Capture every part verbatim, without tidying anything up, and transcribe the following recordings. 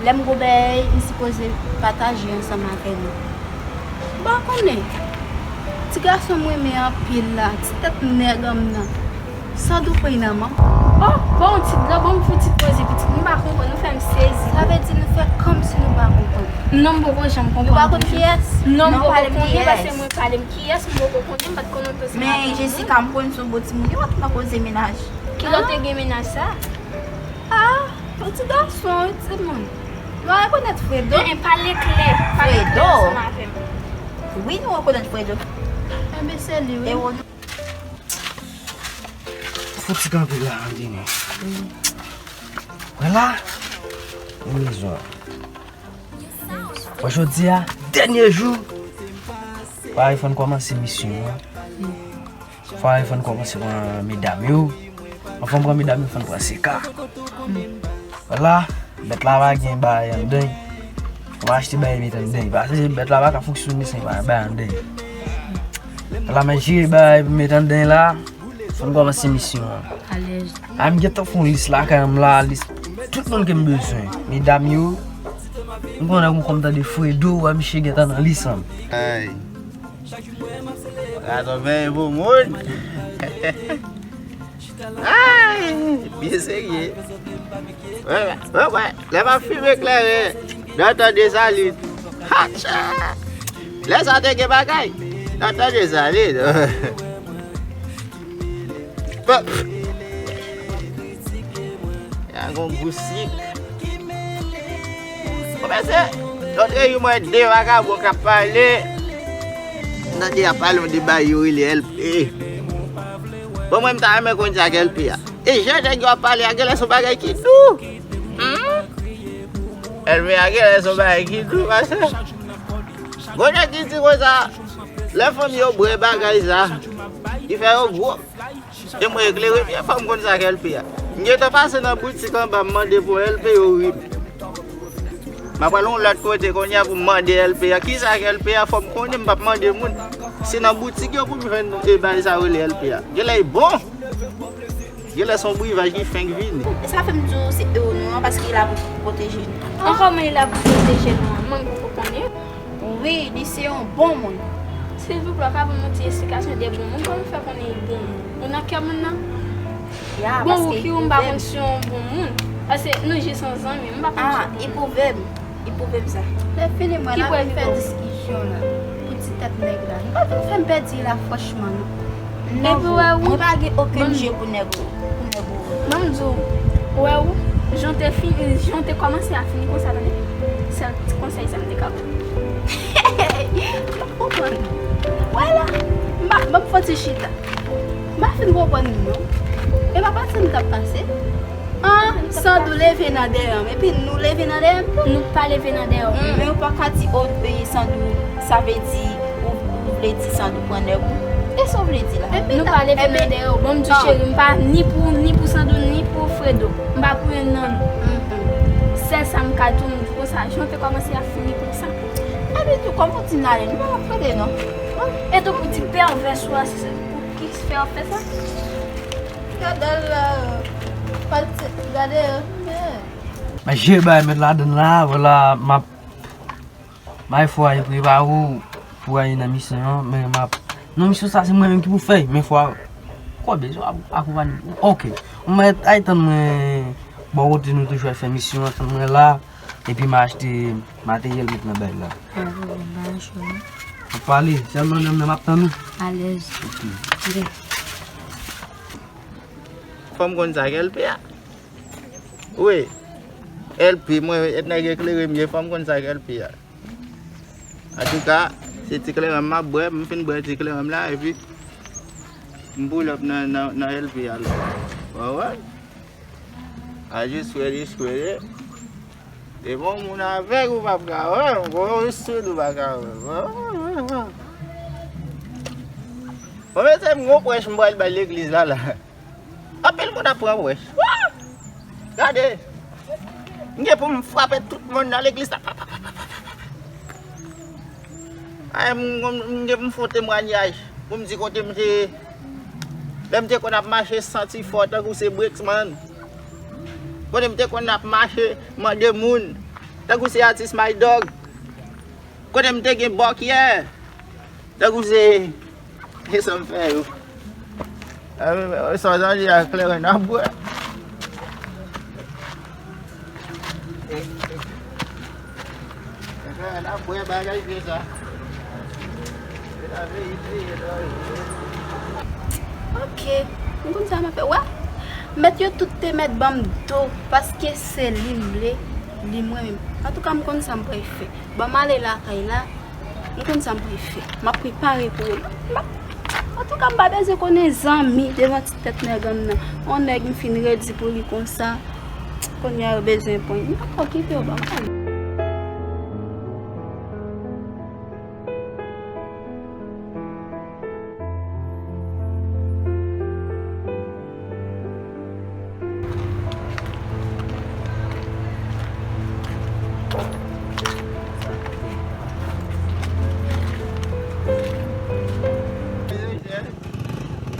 Lè m gon bagay, m sipoze pataje ansanm avè nou. M pa konnen. Ti gason m renmen anpil la, ti tèt nèg an m nan. Sandou pran nan man. Oh, bon, ti gran, bon, fouti poze, pitit. M pa konprann, ou fè m sezi. Sa vle di nou fè kòmsi nou pa konprann. Non, m poko janm konprann. Nou pa konn kiyès? Non, m poko konnen, paske mwen pale m kiyès, m poko konnen, m pa t konn otan se maten. Men Jessica, m konn se yon bon timoun, li pa t nan koze mennaj. Ki lè w te gen mennaj sa? Ah, yon ti gason, yon timoun. Nou rekonèt Fredo? Hein, pale klè, pale klè ansanm avè m. Wi, nou rekonèt Fredo. Enben, se li, wi. Fouti kanpe la, Andini. Wè la, yon mezon. Wè jodi a, dènye jou. Parèy fò n kòmanse misyon an. Fò n kòmanse pran medam yo. Anvan n pran medam yo, fò n pran seka. Wè la, bèt la pa gen bagay anndan. Fò m achte bagay met anndan. Paske bèt la pa ka fonksyone san bagay anndan. Wè la, mwen jere bagay pou met anndan la. Fò n kòmanse misyon an. Alèz. A, m gentan fè yon lis lakay m la, lis tout moun ke m bezwen. Medam yo, m konnen gon kòm tande Fredo, wè misye gentan nan lis an. Ay. Gason menm pou moun. Ay, byen serye. Wè, wè, wè, wè. Lè m ap fimen kleren, Dantan Desalin. Hatcha! Lè sa te gen bagay, Dantan Desalin. Pòp. Ya gon gou sik. Kòmanse, lòt jou mwen de vagabon k ap pale. M tande y ap pale yon de bagay yo rele L P. Bon, mwen, m ta renmen konn sa k L P a. E jan nèg yo ap pale a, genlè se yon bagay ki dou. Hmm? L P a genlè se yon bagay ki dou, paske gon nèg ki di konsa, lè fanmi yo bwè bagay sa, li fè yo gwo. E mwen eklere byen, fò m konn sa k L P a. M gentan pase nan boutik anba, m mande pou L P, yo ri m. M ap pral yon lòt kote kounye a pou m mande L P a. Kisa k L P a? Fò m konnen, m p ap mande moun. Se nan boutik yo pou m jwenn e bagay sa yo rele L P a. Genlè e bon. Genlè se yon brevaj ki fenk vini. E sa fè m di w se ewo nou an, paske l ap pwoteje nou. An kòman l ap pwoteje nou an? Mwen, m poko konnen. Wi, li se yon bon moun. Silvouplè, w ka ban m yon ti esplikasyon de bon moun? Kòman w fè konnen li bon moun? Ou nan kè moun nan? Ya, bon, paske ou ki ou, m pa konn si yon bon moun. Paske nou jis an zanmi, m pa konn si yon bon moun. Ah, li pwouve m. Li pwouve m sa. Lè fini, mwen la vin fè diskisyon la pou ti tèt nèg la. Nou pa vin fè m pèdi la, franchman, non. Epi w wè ou, mwen pa gen okenn je pou nèg ou, pou nèg ou. Ban m di w, ou wè ou, jan w te fini, jan w te kòmanse a fini konsa, tande? Sèl ti konsèy sa m te ka ba w. M pa konprann. Wè la, m pa, ban m fè ti chita. M pa fin konprann non. E pa pase m t ap pase. An, Sandou leve nan dèyè m, epi nou leve nan dèyè m tou. Nou pa leve nan dèyè w. Men ou pa ka di, o, e, Sandou, sa vle di, ou, ou vle di Sandou pran nèg ou? E sa w vle di la? Nou pa leve nan dèyè w. Bon, m di w, cheri, m pa ni pou, ni pou Sandou, ni pou Fredo. M pa pou youn nan nou. Sèl sa m ka di w, m di w konsa, jan w te kòmanse a fini konsa. Epi tou, kòm ou di m la, nou pa ap rete non. E tou pou ti pèvès ou a, se pou ki fè w fè sa? Gade l la, pati, gade yo. Men je bay met ladann la, vwala, m ap bay fwa e prepare w pou ale nan misyon an, men m ap, nan misyon sa, se mwen menm ki pou fè, men fwa, konnen bezwen akonpanye. Ok, mwen ay tann mwen, bò kote nou toujou al fè misyon an, tann mwen la, epi m achte materyèl met nan bay la. Mwen pale, sèlman menm nan m ap tann ou. Alèz. Ok. Fò m konn sa k L P a. Wi. L P, mwen, nèg eklere m ye, fò m konn sa k L P a. Antouka, se ti kleren m ap bwè, m fin bwè ti kleren m la, epi m pull up nan, nan, nan L P a la. Wè, wè. I just ready, just ready. Depi yon moun avèg ou p ap ka wè, yon stud ou pa ka wè. Bon, mesye, m gon prèch m pral bay legliz la, la. Anpil moun ap pran prèch. Wouy! Gade! M gen pou m frape tout moun nan legliz la. Pa, pa, pa, pa, pa, pa. Ay, m, m, m gen pou m fè yon temwayaj. Pou m di kote m te, lè m te konn ap mache santi fò tankou se Brexman. Kote m te konn ap mache, mande moun. Tankou se atis My Dog. Kote m te gen bòkyè. Tankou se, se sa m fè yo. A, sa w tande a kleren nan bwè. N ap bwè bagay vye sa. Se la verite ye, la verite. Ok, m konn sa m ap fè. Wè, mèt yo tout te mèt ban m do, paske se li m vle, li mwen menm. Antouka, m konn sa m pral fè. Ban m ale lakay la, m konn sa m pral fè. M ap prepare pou yo. M ap, antouka, m pa bezwen konnen zanmi devan ti tèt nèg an m nan. On nèg m fin redi pou li konsa. Kounye a yo bezwen pran. M pa ko kite yo ban m.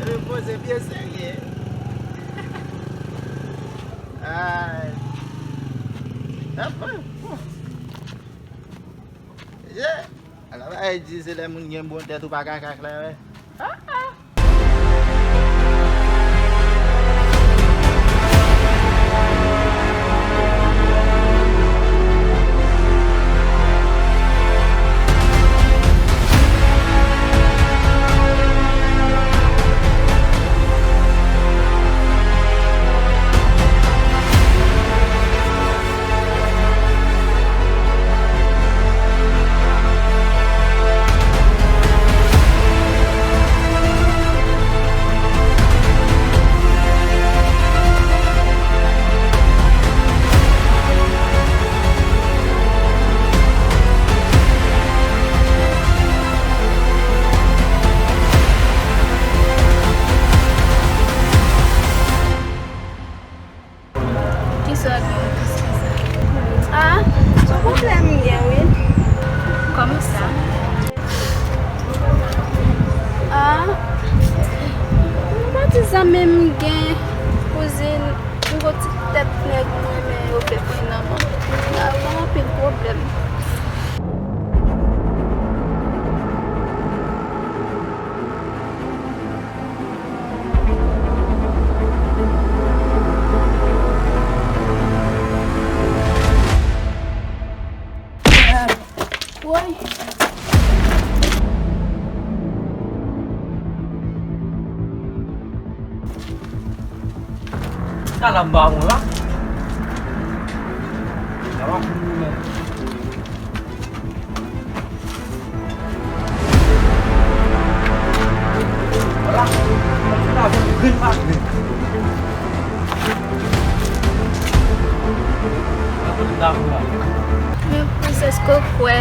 Repoze byen serye. Ay. Apa. Ye. Ala bagay di se lè moun gen bon tèt ou pa ka ka klere. Ah, ah. Kisa w gen pou di sa? Ah, se yon pwoblèm m gen, wi. Kòman sa? Ah, yon patizan menm gen kouzin, yon gwo ti tèt nèg mwen, men yo fè pran nan men. Sa ban m anpil pwoblèm. Woy. Kalanba ou la. Sa va pou nou menm. Men prensès, ko kwè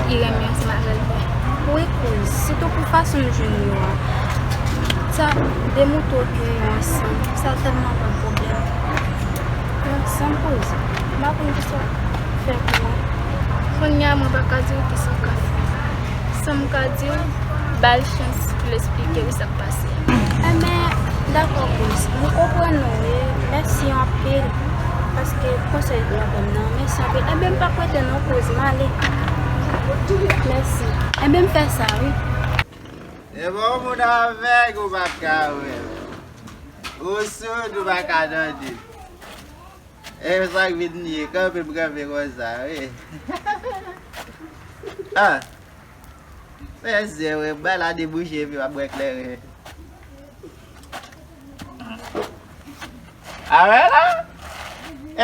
li renmen ansanm avè l vre. Wi, kouz, sitou pou fason l jwenn yo a. Sa, de mouton ke yo ansanm, sa tèlman ban pwoblèm. Ansanm, kouz, m pa konn kisa fè pou mwen. Kounye a, mwen pa ka di w kisa w ka fè. Sa m ka di w, ba l chans pou l eksplike w sa k pase. Enben, dakò, kouz. M konprann ou, wi. Mèsi anpil. Paske konsèy ou ban m nan, mèsi anpil. Enben, m p ap rete non, kouz. M ale. Mèsi. Enben, m fè sa, wi. E bon, moun avèg, ou pa ka wè. Ou soud, ou pa ka tande. E sa k vin ye, kanpe m kanpe konsa, wi. Ah. Mesye, wi, bay la debouche epi w ap bwè kleren. A wè la?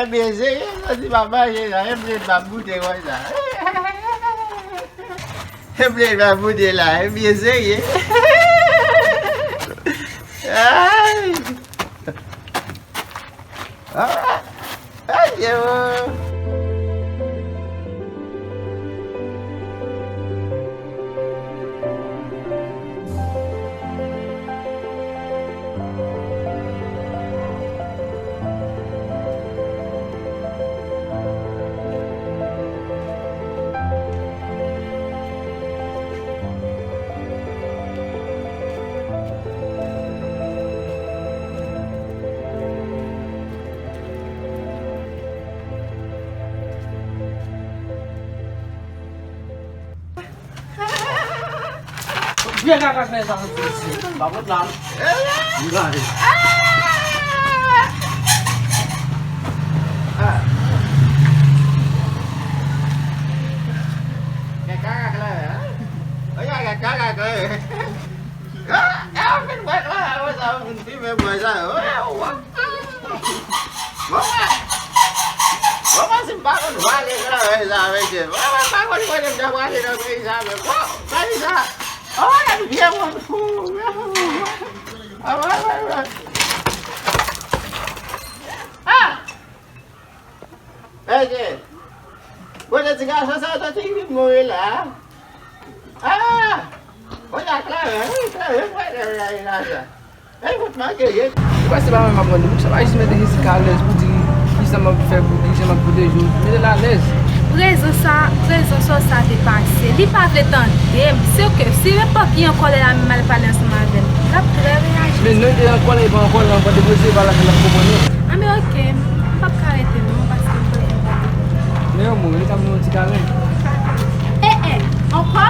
Ebyen, seye, soti pa manje la, ebyen, pa goute konsa. Ebyen, pa goute la, ebyen, seye. Ay! Ah! Ay, yo! Kè kaka fè sa sou pye. Pa pot la. M gade. Kè kaka klè. Oye, kè kaka klè. Ah, ah, fin bwè klè, ah, sa, fin fimen bwè sa. Bon, bon, si m pa konn vale nan peyi sa, mesye. Bon, mwen pa konn kote m ta prale nan peyi sa, men bon, peyi sa. Oh, y ap byen moun fou. Ah, mesye. Kote ti gason sa, sa te vin mouri la? Ah! Kote Klaren? Wi, Klaren, kote Klaren la sa? Ey, fout manke, ye. Ou kwè se pa mwen m ap rann li? Sa pa jis mete Jessica alèz pou di ki sa m ap fè pou li, jan m ap pwoteje w. Mete l alèz. Prezans sa, prezans sa, sa te pase. Li pa vle tande m. Se ke si nenpòt ki an kòlè la menm al pale ansanm avè l, l ap trè reyaji. Men non, li te an kòlè, li pa an kòlè, anvan depoze pa la, l ap konprann. Anben, oke, m p ap ka rete non, paske m bezwen pale. Men yon mo, li t ap nou yon ti karen. Eh, eh, ankò?